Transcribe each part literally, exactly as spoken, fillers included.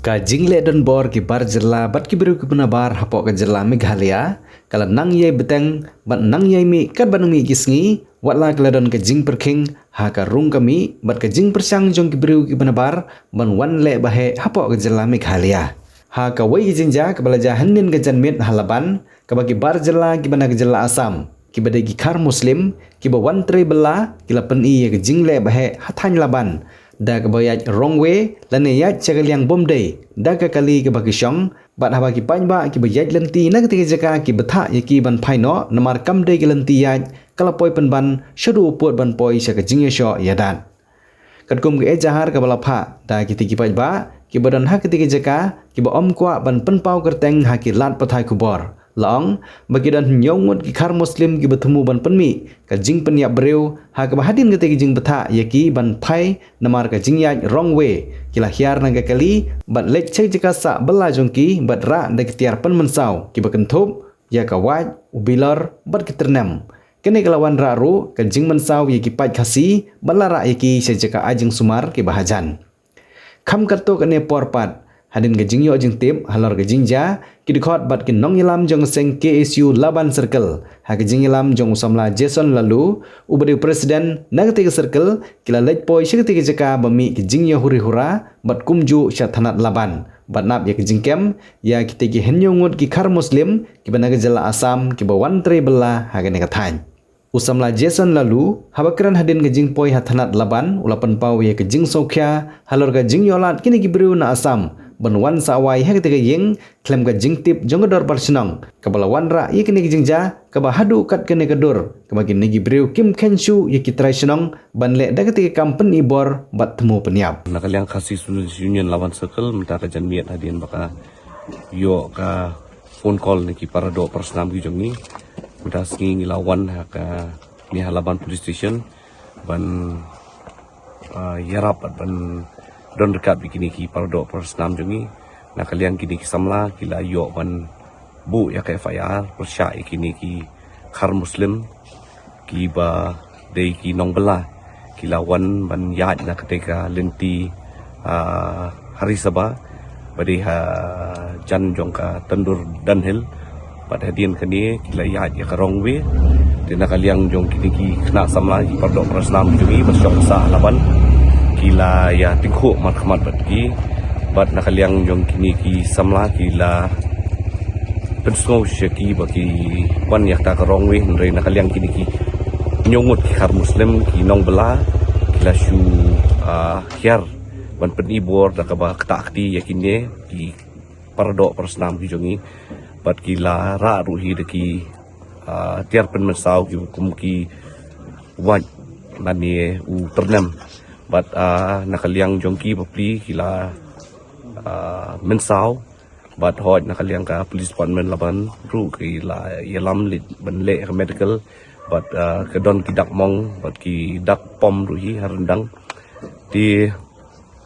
Ka jingleh donbor ki bar jylla bad ki briew kiba nabar hapoh ka jylla Meghalaya ka la nang ïai bteng bad nang ïai mih katba nang mih ki sngi, watla ka la don ka jingpyrkhing ha ka rung ka mih bad ka jingpyrshang jong ki briew kiba nabar ban wan leh ba heh hapoh ka jylla Meghalaya. Ha kawei ka jingjia kaba la jia hynnin ka janmiet ha Laban, kaba ki bar jylla kiba na ka jylla Assam, kiba dei ki Khar Muslim kiba wan trei bylla, ki la pyni ïa ka jingleh ba heh ha thaiñ Laban da kaba ïaid wrong way lane ïaid sha ka liang bym dei da ka kali kaba ki shong, bad haba ki paidbah kiba ïaid lynti na katei ka jaka ki bthah ïa ki ban phai noh namar kam dei ka lynti ïaid, ka la poi pynban shaduh u pud ban poi sha ka jingïashoh ïadat. Katkum ka ejahar kaba la phah da kitei ki paidbah kiba don ha katei ka jaka, kiba ym kwah ban pynpaw kyrteng ha ki lad pathai khubor, la ong ba ki don hynñiew ngut ki Khar Muslim kiba thmu ban pynmih ka jingpynïap briew, ha kaba hadien katei ka jingbthah ïa ki ban phai namar ka jingïaid wrong way, ki la hiar na ka kali bad leit sha ka jaka sah bylla jong ki bad rah da ki tiar pynmynsaw kiba kynthup ïa ka wait, u bilor bad ki tyrnem. Kane ka la wanrah ruh ka jingmynsaw ïa ki paid Khasi bad la rah ïa ki sha jaka ai jingsumar kiba hajan. Kham katto katne por pat, hadien ka jingïoh jingtip halor ka jingjia, ki dkhot bad ki nongïalam jong ka seng K S U Laban Circle, ha ka jingïalam jong u samla Jason Laloo, uba dei u president na katei ka circle, ki la leit poi sha katei ka jaka ba mih ka jingïahuri hura bad kumjuh sha thanat Laban bad nap ïa ka jingkem ïa kitei ki hynñiew ngut ki Khar Muslim kiba na ka jylla Assam kiba wan trei bylla ha kane ka thaiñ. U samla Jason Laloo, haba kren hadien ka jingpoi ha thanat Laban, u la pynpaw ïa ka jingsngewkhia halor ka jingïohlad kine ki briew na Assam ban wan sah wai ha katei ka ïing khlem ka jingtip jong ka dorbar shnong, kaba la wanrah ïa kane ka jingjia kaba haduh kat kane ka dur kaba kine ki briew kim kheiñ shuh ïa ki trai shnong ban leh da katei ka kam pyni bor bad thmu pynïap. Na ka liang Khasi Students Union Laban Circle, mynta ka janmiet hadien ba ka ïoh ka phone call na ki paradoh parasnam ki jong ngi, mynta sngi ngi la wan ha kane ha Laban Police Station ban, ah, ïarap bad ban don ryngkat bad kine ki paradoh parasnam jong ngi. Na ka liang kine ki samla ki la ïoh ban buh ïa ka F I R pyrshah ïa kine ki Khar Muslim kiba dei ki nongbylla, ki la wan ban ïaid na katei ka lynti, ah, Harisabha ba dei hajan jong ka Tandur Dunhill. Bad hadien kane ki la ïaid ïa ka wrong way. Te na ka liang jong kine ki khynnah samla, ki paradoh parasnam jong ngi ba shong sah Laban, ki la ïa tyngkhuh markhmat bad ki. Bad na ka liang jong kine ki samla ki la pynsngew sha ki ba ki wan ïa kata ka wrong way, hynrei na ka liang kine ki hynñiew ngut ki Khar Muslim ki nongbylla ki la shu, ah, hiar ban pyni bor da kaba ktah kti ïa kine ki paradoh parasnam ki jong ngi. Bad ki la rah ruh hi da ki, ah, tiar pynmynsaw ki kum ki wait lane u tyrnem. Bad, ah, na ka liang jong ki bapli ki la, ah, mynsaw. Bad hooid na ka liang ka police department Laban ruh ki la ïalam leit ban leh ka medical. Bad, ah, ka don ki dak mong bad ki dak pom ruh hi ha ryndang. Te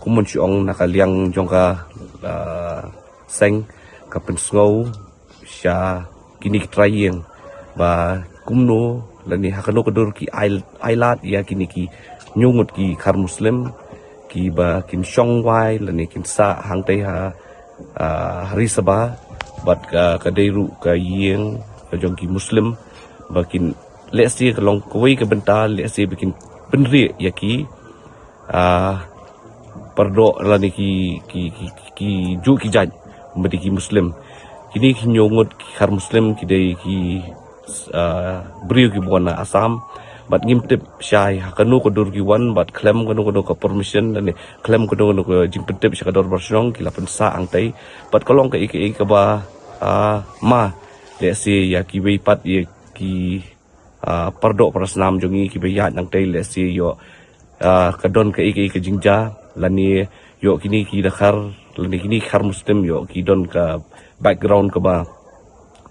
kumno shu ong, na ka liang jong ka, ah, seng ka pynsngew sha kine ki trai ïing ba kumno lane ha kano ka dur ki ai, ai lad ïa kine ki hynñiew ngut ki Khar Muslim kiba kin shong wai lane kin sah hangtei ha, ah, Harisabha bad ka, ka dei ruh ka ïing ka jong ki Muslim ba kin lehse ka long kawei ka bynta lehse ba kin pynrieh ïa ki, ah, paradoh lane ki, ki, ki, ki juh ki jait, ba dei ki Muslim. Kine ki hynñiew ngut ki Khar Muslim ki dei ki, ah, briew kiba wan na Assam. Bad ngim tip shai ha kano ka dur ki wan, bad khlem kano kano ka permission, lane khlem kano kano ka jingpyntip sha ka dorbar shnong ki la pynsah hangtei. Bad ka long kaei kaei kaba, ah, ma, lehse ïa kiwei pat ïa ki, ah, paradoh parasnam jong ngi kiba ïaid nangtei lehse ïoh, ah, ka don kaei kaei ka jingjia lane ïoh kine ki dkhar lane kine ki Khar Muslim ïoh ki don ka background kaba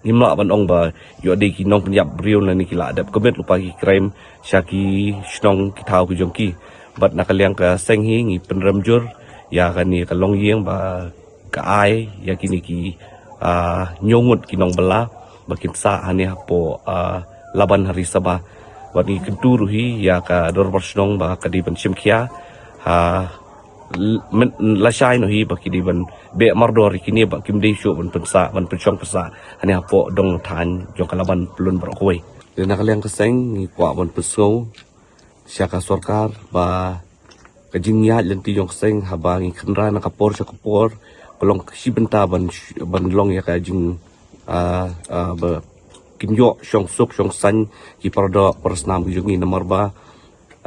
ngim lah ban ong ba ïoh dei ki nongpynïap briew lane ki la dep commit lypa ki crime sha ki shnong ki thaw ki jong ki. Bad na ka liang ka seng hi ngi pynrem jur ïa kane ka longïing ba ka ai ïa kine ki, ah, hynñiew ngut ki nongbylla ba kin sah hangne hapoh, ah, Laban Harisabha. Bad ngi kyntu ruh hi ïa ka dorbar shnong ba ka dei ban shim khia ha Lashai noh hi ba ki dei ban beh mardor ïa kine ba kim dei shuh ban pynsah, ban pynshong pynsah hangne hapoh dong thaiñ jong ka Laban Pyllun baroh kawei. Te na ka liang ka seng ngi kwah ban pynsngew sha ka sorkar ba ka jingïaid lynti jong ka seng haba ngi kynra na ka por sha ka por ka long ka shi bynta ban, ban long ïa ka jing, ah, ah, ba kin ïoh shong suk shong saiñ ki paradoh parasnam ki jong ngi namar ba,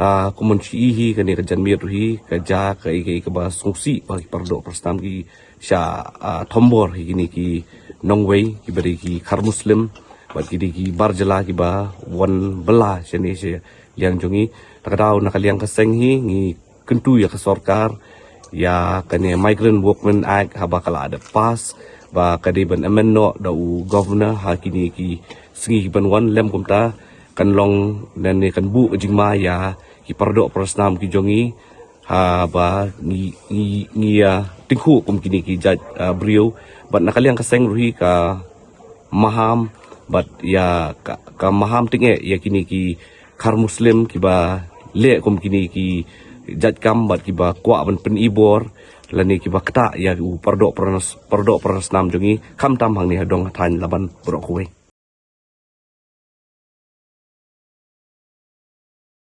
ah, kumon shi hi kane ka janmiet ruh hi ka ja ka i ka i kaba sngewsih ba ki paradoh parasnam ki sha, ah, thombor hi kine ki nongwei kiba dei ki khar Muslim bad ki dei ki bar jylla kiba wan bylla shane sha liang jong ngi. Ta ka daw na ka liang ka seng hi ngi kyntu ïa ka sorkar ïa kane Migrant Workmen Act haba ka la dep pass ba ka dei ban amend noh da u governor ha kine ki sngi ki ban wan lem kumta kan long lane kan buh ka jingma ïa ki paradoh parasnam ki jong ngi haba ngi, ngi, ngi ïa tyngkhuh kum kine ki jait, ah, briew bad na ka liang ka seng ruh hi ka maham bad ïa ka, ka maham tyngeh ïa kine ki khar Muslim kiba leh kum kine ki jait kam bad kiba kwah ban pynibor lane kiba ktah ïa u paradoh paranas-, paradoh parasnam jong ngi khamtam hangne ha dong thaiñ Laban baroh kawei.